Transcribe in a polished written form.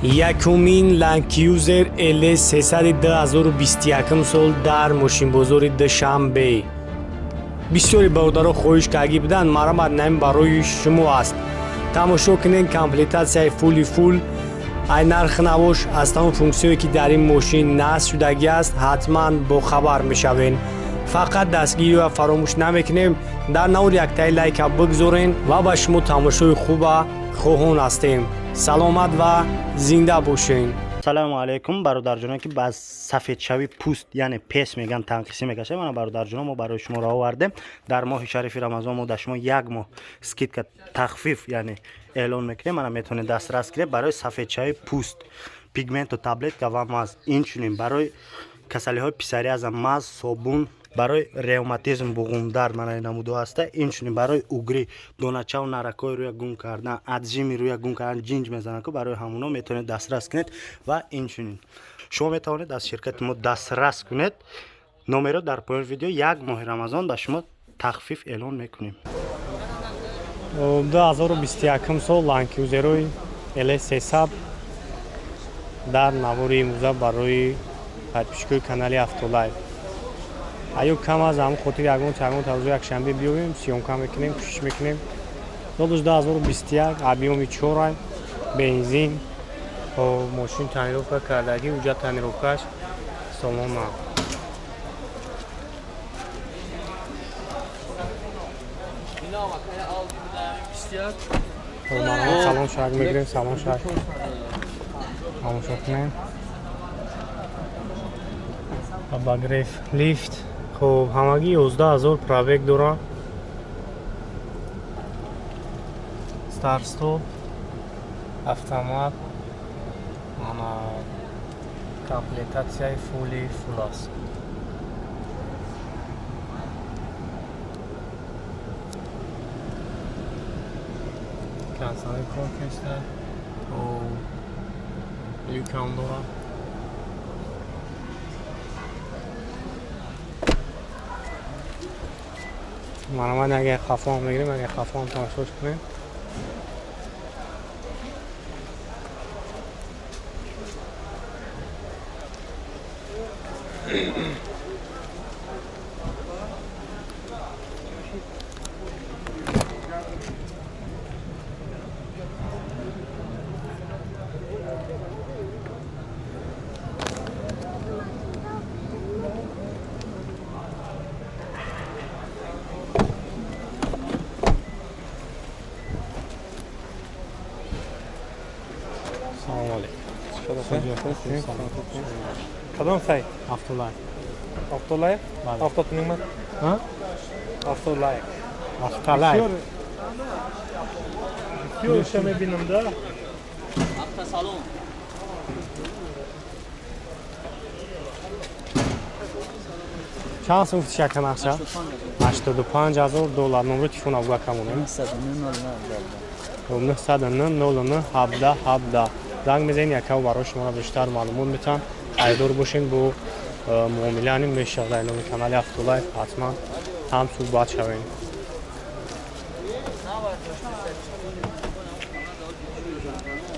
Якумин Land Cruiser LS 300 2021 сол дар мошинбозори Душанбе. Бисёри бародаро хоҳиш кардагӣ буданд, марҳамат, нами барои шумо аст. Тамошо кунед, комплектатсияи фули фул, ай нархи навош аз тамом функсияе ки дар ин мошин насб шудагӣ аст, ҳатман бохабар мешавед. Фақат дастгириро фаромӯш намекунем, дар навор яктаи лайка бигзорен ва ба шумо тамошои хуба хоҳон ҳастем. Саломат ва зинда бошед. Салому алайкум, бародарҷоно, ки ба сафедшавӣ пӯст, яъне пес меган, танқисӣ мекашад. Мана, бародарҷоно, мо барои шумо ро овардем. Дар моҳи шарифи Рамазон мо дар шумо як моҳ скидка, тахфиф яъне эълон мекунем. Мана, метавонед дастрас кунед барои сафедшавии пӯст пигменту таблетка ва маз, инчунин барои касалиҳои псориаза маз, собун, барои ревматизм, буғумдард, мана намудо ҳаста, инчунин барои угри, доначаву наракҳои рӯя гум кардан, отжими рӯя гум кардан, ҷинҷ мезананд ку, барои ҳамуно метавонед дастрас кунед. Ва инчунин шумо метавонед аз ширкати мо дастрас кунед. Номеро дар поёни видео. Як моҳи Рамазон ба шумо тахфиф эълон мекунем. 2021 сол Land Cruiser LS 300 дар навори имрӯза барои подписчикои канали Автолайв. Аю кам аз ҳамн хотир ягон ягон тарӯзо якшанбе биёвем, съёмка мекунем, кӯшиш мекунем. Солш 2021, объёми чорай, бензин, мошин тонировка кардагӣ, уҷа тонировкаш салона. Салон шак мегирем, салон шак тамошо кунем. Обогрев, лифт. Хуб, ҳамагӣ 11 000 пробег дорад. Старт-стоп, автомат, ана, комплектатсияи фули фул аст. Кондиционер кор кеста, люкам дорад. Марҳамат, агар хафоам мегирем, агар хафоам тамошош кунем. Салому алейкум. Кадом сайт? Автолайв. Автолайв? Автотунingmi? Автолайв. Автолайв. Бисёр иша мебинам да. Автосалон. Чанд сум футишака нақша? 85 000 доллар. Номери телефон абуга камонем. 909 09 17 17 занг мезанед, якав барои шуморо бештар маълумот метавон. Айдор бошед, бо муомилаани мешавад. Дар номи канали Автолайф ҳатман ҳам суҳбат шавем.